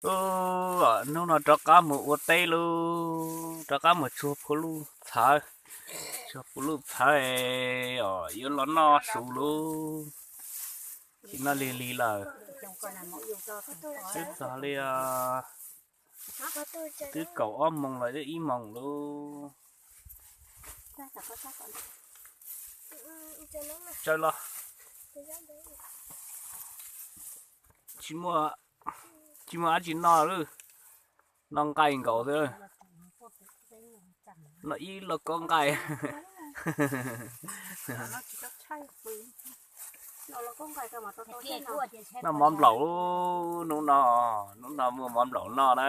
Ub, hnub no rov qab mus ua teb lauj, rov qab mus tshuag pua luj txhawv, tshuag pua luj txhawv os, yuav los noj su lauj. Tsis noj lig lig lawm. Twb txog li, twb kaum ob moos los twb ib moos lauj. Tsaws los. Tsis muaj, tsis muaj dab tsi noj lawm. Noj nqaij nkaus xwb. Noj ib lauj kaub nqaij. Noj mov nplaum, hnub no, hnub no muaj mov nplaum noj na.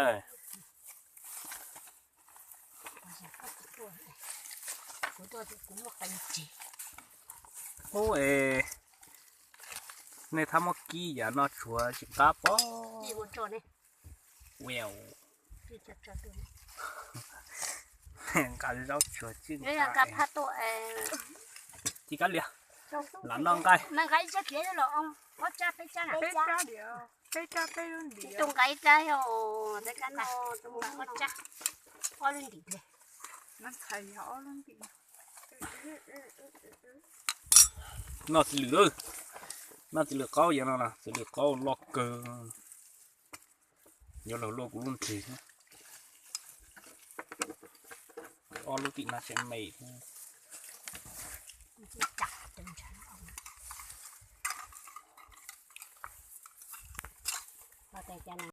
Ub, es nej thab muab kib yav no tshuav tsis qab pob. Nqa zaub tshuav tsis nqa. Tsis kab lias, lam noj nqaij. Noj txiv lwm, noj txiv lwm qaub yav no, txiv lwm qaub loj kawg. Yuav luag luaj kuv lub nrig. Ob lub tim no tseem me.